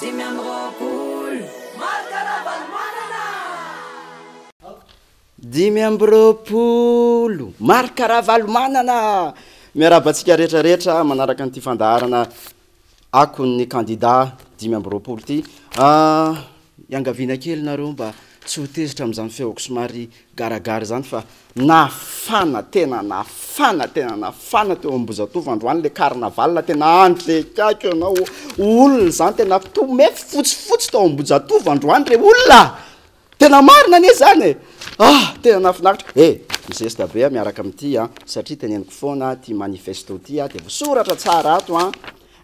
25 Marc Ravalomanana! 25 Marc Ravalomanana! Miarahaba antsika rehetra rehetra manaraka an'ity fandaharana akon'ny kandida 25 ity. Iangaviana kely nareo mba tsy ho tezitra amin'izany feoko somary garagara izany fa nafana tena nafana tena nafana teo Ambohijatovo androany le carnaval tena andrekako ianao olona izany tena tomefy fotsifotsy tao Ambohijatovo androany re olona! Tena marina anie izany e! Ah! Tena nahafinaritra. Eh! Mizesta be aho miaraka amin'ity an, satria teneniko foana ity manifesto ity an, dia voasoratra tsara ato an,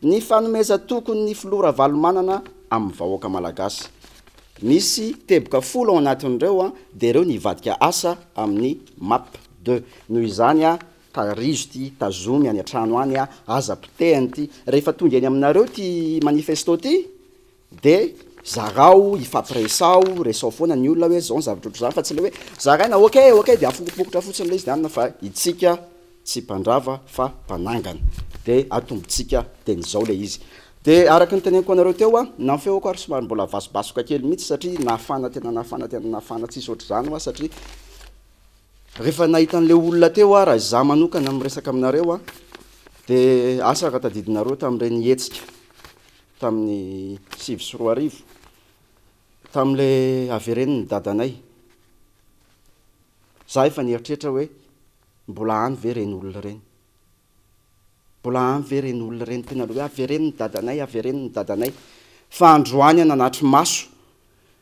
ny fanomezan-tokin'ny filoha Ravalomanana amin'ny vahoaka malagasy. Misy teboka folo ao anatin'ireo an, dia ireo ny hivadika asa amin'ny map deux. Noho izany an, tarizo ity, tazomy any an-trano any an, aza potehina ity. Rehefa tonga eny aminareo ity manifesto ity, De zarao, ifampiresaho, resao foana ny olona hoe zao ny zavatra ohatr'izany fa tsy le hoe zaraina ok ok de afokopokotra fotsiny le izy de anona fa itsika tsy mpandrava fa mpanangana de atombontsika teny zao le izy. De araka ny teneniko anareo teo a, na ny feoko ary somary mbola vasobasoka kely mihitsy satria nafana tena nafana tena nafana tsisy ohatr'izany hoa satria rehefa nahita an'le olona teo aho raha izaho manokana miresaka aminareo a de asa raha tadidinareo tamin'ireny hetsika tamin'ny 2009, tamin'ilay avereno ny dadanay, za efa nieritreritra hoe mbola any ve ireny olona ireny? Mbola any ve ireny olona ireny tena hoe avereno ny dadanay, avereno ny dadanay. Fa androany aho nanatri-maso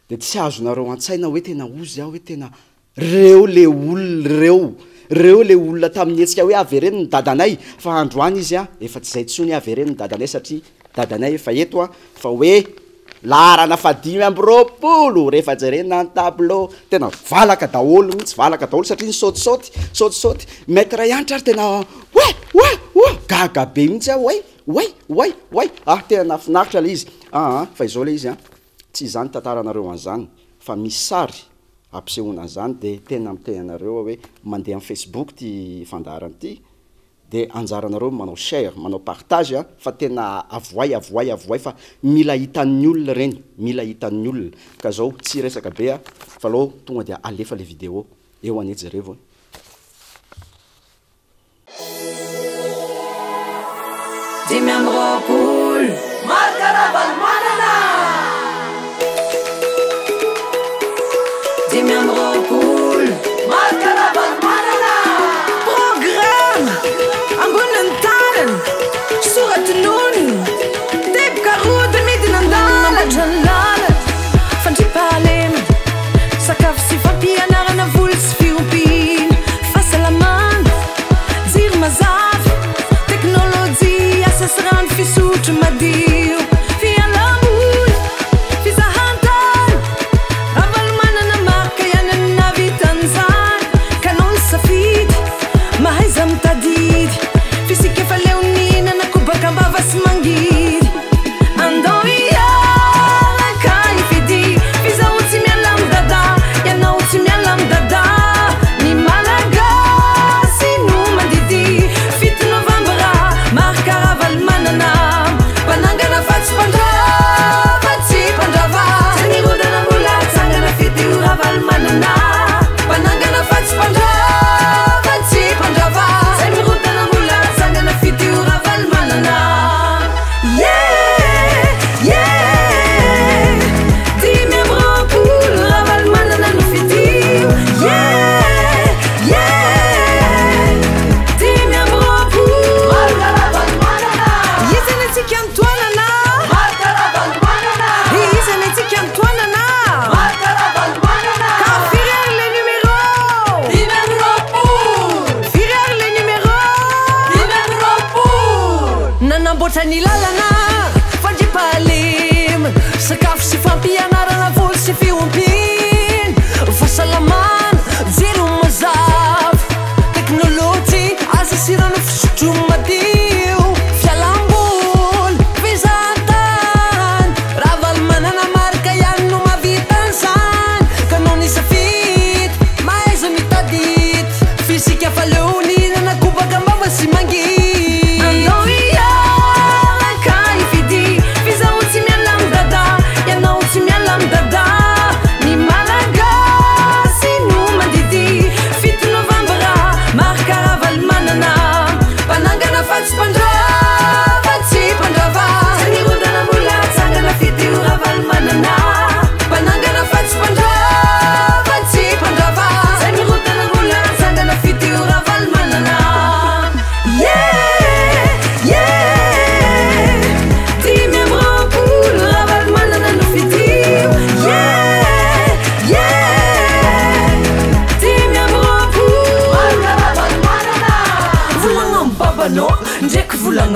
Dia tsy azonareo an-tsaina hoe tena ozy aho hoe tena reo le olona reo, reo le olona tamin'ny hetsika hoe avereno ny dadanay fa androany izy an efa tsy zay tsony avereno ny dadanay satria dadanay efa eto an fa hoe laharana faha 25 rehefa jerena ny tableau tena valaka daholo mihitsy valaka daholo satria nisaotisaoty saotisaoty maître Hanitra ary tena oay oay oa gaga be mihitsy aho oay oay oay oay ah tena nahafinaritra le izy aa fa izao le izy an. Tsy izany tantaranareo an'izany fa misy sary ampisehoana an'izany dia tena miteny anareo aho hoe mandeha amin'ny facebook ity fandaharana ity dia anjaranareo ny manao share, manao partage fa tena avoay avoay avoay fa mila hitan'ny olona ireny, mila hitan'ny olona ka zao tsy hiresaka be aho fa aleo tonga dia alefa le vidéo eo anie jerevo e. 25 Marc Ravalomanana! 25 Marc Ravalomanana! Programa ambonin'ny tanana, sora-tononina, teboka roa dia midina an-dalana. Mamboatra ny lalana, fandriampahalemana, sakafo sy fampianarana, voly sy fiompiana, fahasalamana, jiro mazava, teknolojia, asa sy rano fisotro madio, fialam-boly, fizahan-tany, Ravalomanana Marc ihany no nahavita an'izany, ka anao ny safidy, mahaiza mitadidy, f'isika efa leo nihinana kobaka am-bava sy mangidy. Andao hiaraka hifidy f'izaho tsy miala amin'i Dada, ianao tsy miala amin'i Dada. Ny Malagasy no mandidy, 7 novambra, Marc Ravalomanana. Mpanangana fa tsy mpandrava, tsy mpandrava. Tsy nirodana mbola hatsangana, fidio Ravalomanana. Mpanangana fa tsy mpandrava, tsy mpandrava. Tsy mirodana mbola hatsangana, fidio Ravalomanana. Yeah, yeah. 25 Ravalomanana no fidio. Yeah, yeah. 25. Marc Ravalomanana! Iza ny antsika mitoanana? Marc Ravalomanana! Iza ny antsika mitoanana? Marc Ravalomanana! Ka firy ary le numéro? 25! Firy ary le numéro? 25! Nanamboatra ny lalana, fandriampahalemana, sakafo sy fampianarana, voly sy fiompiana, fahasalamana, jiro mazava, teknolojia, asa sy rano fisotro madio, fialamboly, fizahantany, Ravalomanana Marc ihany no mahavita an'izany, ka noho ny safidy, mahaiza mitadidy, f'isika fa leo nihinana kobaka am-bava sy mangidy. Andao hiaraka hifidy, f'izaho tsy miala amin'i Dada,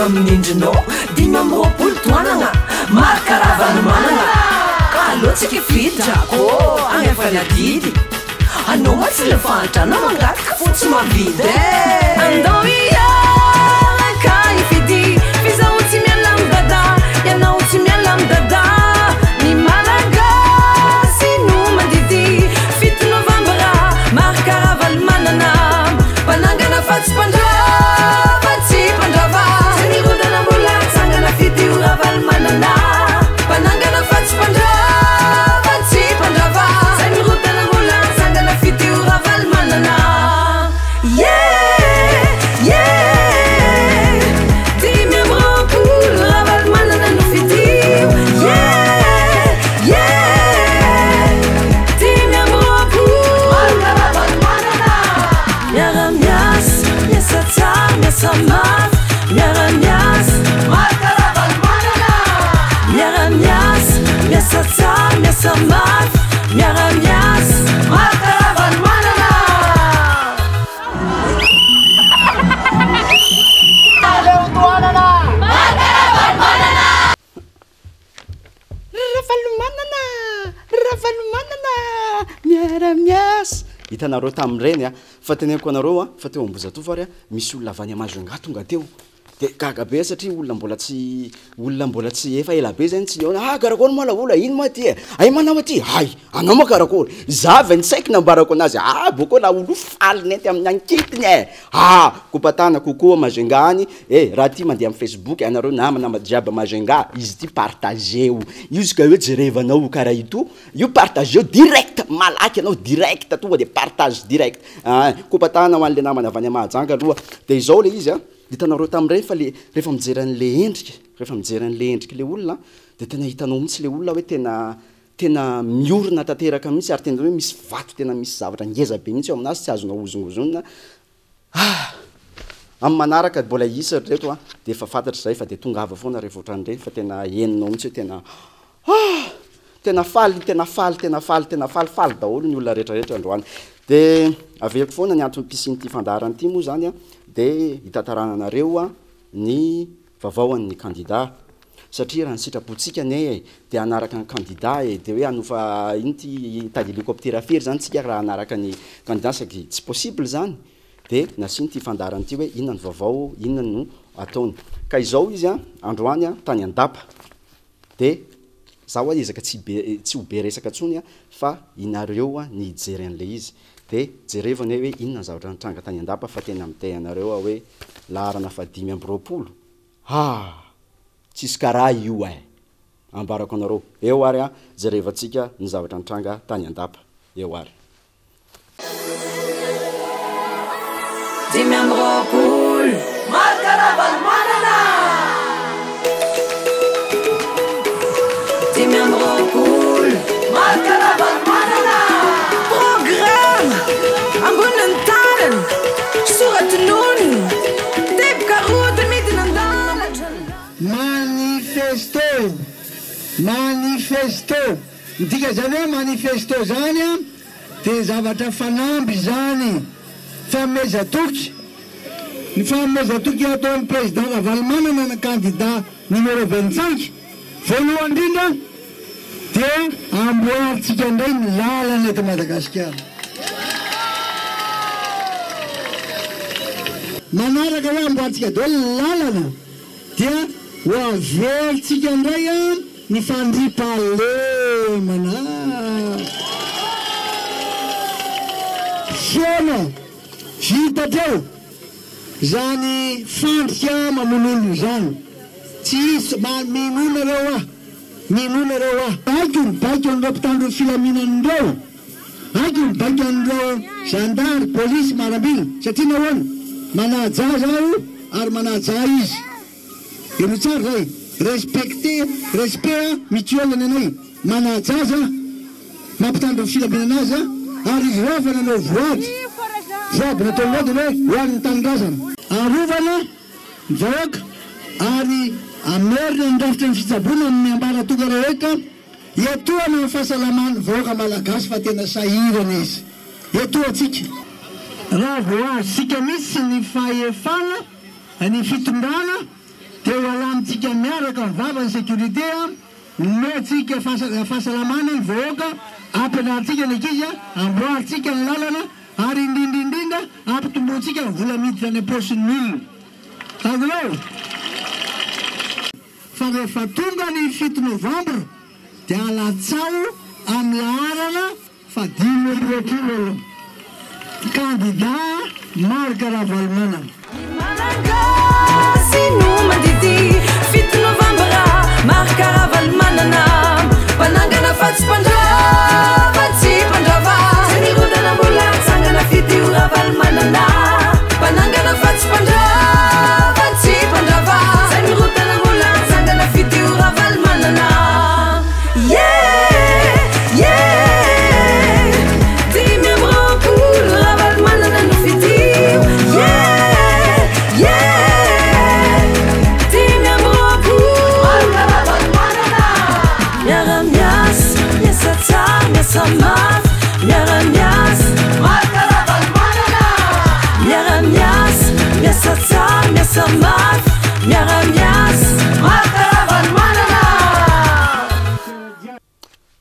amin'ny endrinao 25 tohanagna Marc Ravalomanana ka aleo tsika hifidy drako agnefa ny adidy Anao ma tsy le fahantrana mangataka fô tsy mahavidy eh. Andao hiaraka hifidy f'izaho tsy miala amin'i Dada Ianao tsy miala amin'i Dada Ny Malagasy no mandidy 7 novambra Marc Ravalomanana Mpanangana fa tsy mpandrava tsy mpandrava Zay nirodana mbola hatsangana fidio Ravalomanana Mpanangana fa tsy mpandrava tsy mpandrava Zay nirodana mbola hatsangana fidio Ravalomanana Yeah yeah 25 Ravalomanana no fidio Yeah yeah 25 Marc Ravalomanana Miara-miasa, miasa tsara, miasa mafy Miara-miasa, Marc Ravalomanana miara-miasa, miasa tsara, miasa mafy Miara-miasa Marc Ravalomanana Ravalomanana, Ravalomanana, miara-miasa. Hitanareo tamin'ireny a, fa teneniko anareo a, fa teo Ambohijatovo ary a, misy olona avy any Majunga tonga teo. De gaga be satria olona mbola tsy, olona mbola tsy, efa ela be zay no tsy nihaona, ah karakory moa laolo, ino moa ty e, hay manao aty, hay, anao moa karakory, za avy an-tsaiko nambarako anazy, ah bôkô laolo io faly nenty amin'ny ankitiny e, ah kopatana kokoa Majunga any e, raha ty mandeha amin'ny facebook anareo namana jiaby Majunga, izy ty partageo, io izy ka hoe jerevanao karaha ito, io partageo direct, malaky anao direct, tonga de partage direct, ah kopatana ho an'le namana avy any Mahajanga aloha, de izao le izy a. Hitanareo tamin'ireny fa le rehefa mijery an'le endrika, rehefa mijery an'le endrik'le olona de tena hitanao mihitsy le olona hoe tena tena miorina tanteraka mihitsy ary tena hoe misy vato tena misy zavatra ngeza be mihitsy eo aminazy tsy azonao hozongozonina. Ah! Amin'ny manaraka mbola hisy ry reto a, de efa fantatra izay fa de tongava foana rehefa ohatran'ireny fa tena henonao mihitsy hoe tena ah! Tena faly, tena faly, tena faly, tena faly, faly daholo ny olona rehetra rehetra androany. De averiko foana ny antom-pisian'ity fandaharana ity moa zany a, de hitantarana anareo ny vaovaon'ny kandida. Satria raha ny sitrapontsika anie e, de hanaraka ny kandida e, de hoe hanofa ino ty, hitady hélicoptère firy zany tsika raha hanaraka ny kandida saingy tsy possible zany. De nasiany ity fandaharana ity hoe inona ny vaovao, inona no ataony. Ka izao izy a, androany a, tany Andapa. De za hoa hiezaka tsy be tsy ho be resaka tsony a fa inareo a ny hijery an'le izy de jerevo anie hoe inona ny zavatra nitranga tany andapa fa tena miteny anareo aho hoe laharana faha 25 haa tsisy karaha io eh ambarako anareo eo ary a jerevantsika ny zavatra nitranga tany andapa eo ary. 25. Marc Ravalomanana! 25. Marc Ravalomanana! Programme ambonin'ny tanana, soratononina, teboka roa midina an-dalana. Manifesto! Manifesto! Midika izany hoe manifesto izany an! Dia zavatra fanamby izany fanomezan-toky. Ny fanomezan-toky ataon'ny Président Ravalomanana ny kandida numéro 25, voalohany indrindra dia amboarintsika indray ny lalana eto Madagasikara. Manaraka hoe amboarintsika daholo ny lalana dia ho averintsika indray ny fandriampahalemana. Foana vita hatreo izany fandrika mamono olona izany. Tsy hisy, minoa nareo aho, minoa nareo aho. Haiko ny baiko an'ireo mpitandro ny filaminana ireo, haiko ny baiko an'ireo zandary, polisy, maramila, satria nahoana? Manaja azy aho ary manaja ahy izy. Henoy tsara izay, respecter, respect mutuel ny anay, manaja azy aho, mampitandro ny filaminana azy aho, ary izy ireo efa nanao voady, voady nataon'ireo dia ny hoe ho an'ny tanindrazana. Arovana ny vahoaka ary hamerina ny rafitry ny fitsaboana amin'ny ambaratonga rehetra, hiatohana ny fahasalaman'ny vahoaka malagasy fa tena sahirana izy. Hiatohantsika. Raha vao azontsika mihitsy ny fahefana, Ny fitondrana Dia ho alamintsika miaraka ny vava ny sécurité a, omentsika fahasalamana ny vahoaka, ampianarintsika ny ankizy a, amboarintsika ny lalana ary indrindra indrindra ampitombointsika ny vola miditra any am-paosin'ny olona. Azonao? Fa rehefa tonga ny fito novambra dia alatsaho amin'ny laharana Faha-25 aloha, kandida Marc Ravalomanana. Ny Malagasy no mandidy, fito novambra, Marc Ravalomanana. Mpanangana fa tsy mpandrava, tsy mpandrava. Zay nirodana mbola hatsangana, fidio Ravalomanana. Mpanangana fa tsy mpandrava, tsy mpandrava. Zay nirodana mbola hatsangana, fidio Ravalomanana. Yeah! Yeah! 25 Ravalomanana no fidio. Yeah! Yeah! 25. Marc Ravalomanana. Miara-miasa, miasa tsara, miasa mafy. Miara-miasa. Marc Ravalomanana. Miara-miasa, miasa tsara, miasa mafy. Miara-miasa. Marc Ravalomanana.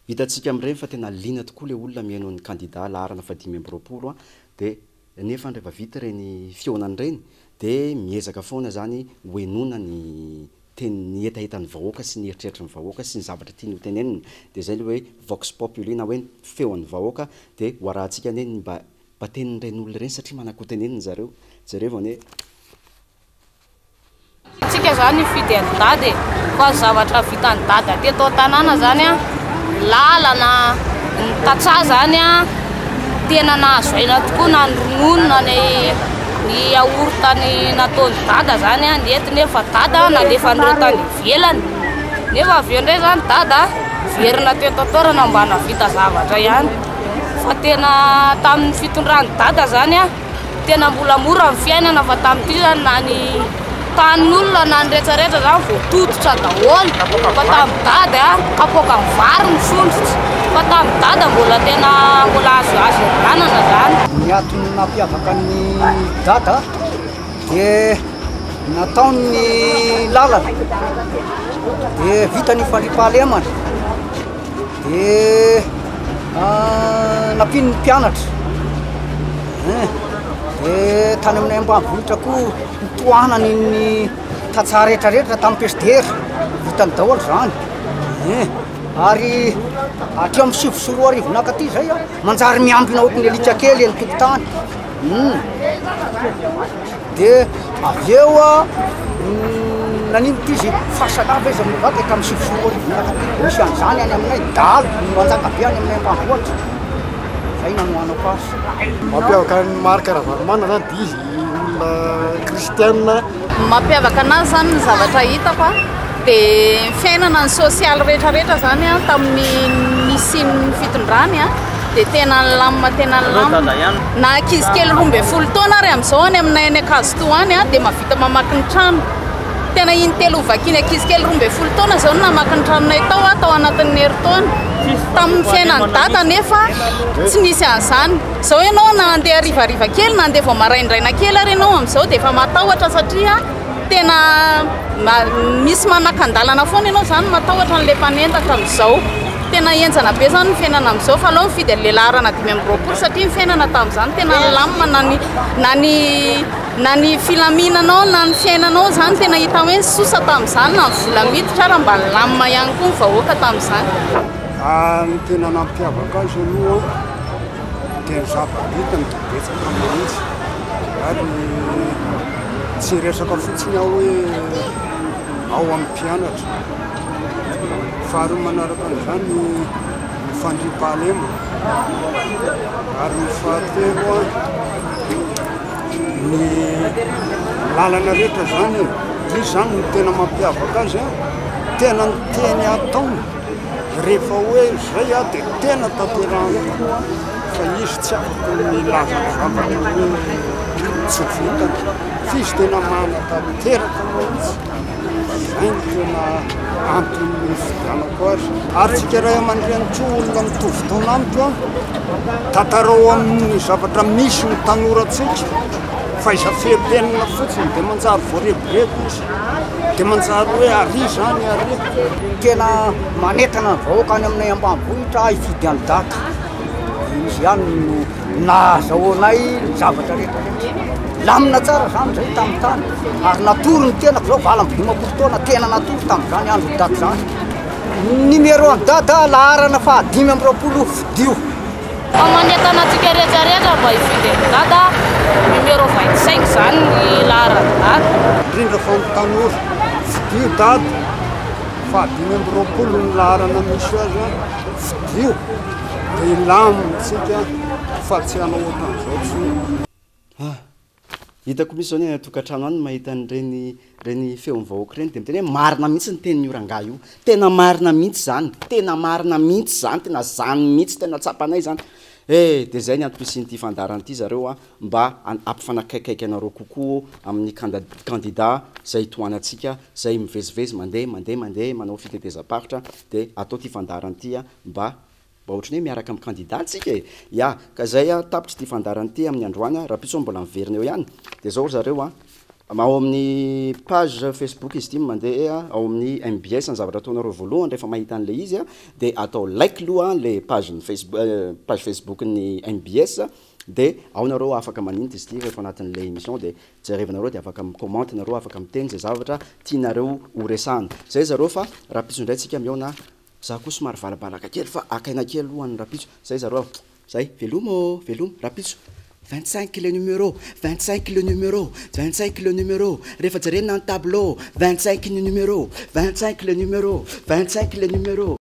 Hitantsika amin'ireny fa tena liana tokoa ilay olona mihaino ny kandida laharana faha-25 dia nefa rehefa vita ireny fihaonana ireny dia miezaka foana izany ho henoina ny teny, ny hetahetan'ny vahoaka sy ny eritreritry ny vahoaka sy ny zavatra tiany ho tenenina. Dia izay ilay hoe vox populi na hoe feon'ny vahoaka dia ho arahantsika anie ny mba mba tenin'ireny olona ireny satria manan-kotenenina zareo. Jerevo anie. Tsika zany hifidy an'i Dada e, fa ny zavatra vitan'i Dada teto an-tanàna zany an, lalana, ny tantsaha zany an, tena nahazo aina tokoa na ny ronono na ny ny yaourt ny nataon'i Dada zany an, nety nefa Dada nalefa an'ireo tany ivelany, nefa avy eo indray zany Dada niverina teto an-toerana mba nahavita zavatra ihany, fa tena tamin'ny fitondran'i Dada zany an. Tena mbola mora ny fiainana fa tamin'ity zany na ny tanin'olona na ny retraretra zany voatototra daholo fa tamin'i dada kapoakan'ny vary ny sondrotra fa tamin'i dada mbola tena mbola azo azo ianganana zany. Ny antony nampiavaka an'i dada dia nataony ny lalana dia vita ny fandriampahalemana. Dia nampiany ny mpianatra hein, dia tany aminay ambanivohitra koa nitohanany ny tantsaha rehetra rehetra tamin'ny PSDR, vitany daholo izany hein, ary hatreo amin'ny 2009 nankaty izay an, manjary miambina ohatran'ny alika kely eny tokontany, hum. Dia avy eo nanino ity izy fahasalama izy amin'ny vaky hatramin'ny 2009 miaraka aty. Misy an'izany any aminay, dahalo no manjaka be any aminay ambanivohitra. Izay nanohanako azy. Mampiavaka an'i Marc Ravalomanana zany dia izy olona kristiana. Mampiavaka anazy zany ny zavatra hitako a, dia ny fiainana ny sosialy rehetra rehetra zany a tamin'ny nisian'ny fitondrany a. dia tena nilamina tena nilamina. Na ankizy kely 12 taona ary amin'izao any aminay any Ankazotoa any dia mahavita mamaky ny trano. Tena intelo hovakiany ankizy kely 12 taona izao no namaky ny tranonay tao tao anatin'ny herintaona. Tamin'ny fiainan'i Dada anefa tsy nisy an'izany. Izao ianao na handeha harivariva kely na handeha vao maraindraina kely ary ianao amin'izao dia efa matahotra satria tena misy manakan-dalana foana ianao izany matahotra an'ilay mpanendaka amin'izao. Tena henjana be zany ny fiainana amin'izao fa aleo mifidy an'ilay laharana 25 satria ny fiainana tamin'izany tena nilamina na ny na ny na ny filaminanao na ny fiainanao zany tena hita hoe nisosa tamin'izany na ny vola miditra ara mba nilamina ihany koa ny vahoaka tamin'izany. Ny tena nampiavaka azy aloha dia ny zava-bitany dia betsaka mihitsy ary tsy resaka fotsiny aho hoe ao amin'ny mpianatra. Faharoa manaraka an'izany ny fandriampahalemana ary ny fahatelo ny lalana rehetra izany e, izy izany no tena mampiavaka azy a, tena ny teny ataony rehefa hoe izay a dia tena tanterahany tokoa fa izy tsy afaka milaza zavatra hoe tsy vitany fa izy tena manatanteraka mihitsy. Izay no tena antony nifidianako azy. Ary tsika ray aman-dreny koa olona mitovy taona amiko an, tantarao amin'ny zavatra misy ny tanorantsika fa izay fehipenina fotsiny dia manjary voarebireby izy. Dia manjary hoe ary izany ary. Tena manentana ny vahoaka any aminay ambanivohitra hifidy an'i Dada. Izy ihany no nahazahoanay ny zavatra rehetra rehetra. Lamina tsara izany izay tamin'ny tany. Ary natory ny tenako izao 58 taona tena natory tamin'izany andron'i Dada izany. Numéro an'i Dada laharana faha 25 fidio. Fa manentana antsika rehetra rehetra mba hifidy an'i Dada, numéro 25 izany ny laharan'i Dada. Indrindra fa ny tanora, fidio Dada, faha 25 ny laharana misy azy an, fidio dia hilamina tsika fa tsy hanao ohatran'izao intsony. Ah! Hitako mihitsy zao ny any an-tokantrano any mahita an'ireny ireny feon'ny vahoaka ireny dia miteny hoe marina mihitsy ny tenin'io rangahy io, tena marina mihitsy izany, tena marina mihitsy izany, tena zany mihitsy, tena tsapanay izany. Eh! Dia izay ny antom-pisian'ity fandaharana ity zareo a, mba hampifanakaikaiky anareo kokoa amin'ny kanda- kandida izay tohanantsika, izay mivezivezy mandeha mandeha mandeha manao fitetezam-paritra dia atao ity fandaharana ity a, mba Mba ohatran'ny hoe miaraka amin'ny kandida tsika e! Ya, ka izay a, tapitra ity fandaharana ity amin'ny androany a, rahampitso aho mbola miverina eo ihany. Dia izao ry zareo a, ao amin'ny page Facebook izy ity no mandeha, ao amin'ny mbs, ny zavatra ataonareo voalohany rehefa mahita an'ilay izy a, dia atao like aloha ilay page-n'ny Facebook, page Facebook-n'ny mbs, dia ao nareo afaka maninona izy ity rehefa anatin'ilay émission dia jerevinareo dia afaka mi-commente nareo, afaka miteny izay zavatra tianareo ho resahana. Izay zareo fa rahampitso indray tsika mihaona. Za koa somary valabalaka kely fa haka aina kely aloha any rapitso. Zay zareo a! Zay, veloma ô! Veloma! Rapitso! 25 le numéro, 25 le numéro, 25 le numéro, rehefa jerena ny tableau, 25 ny numéro, 25 le numéro, 25 le numéro.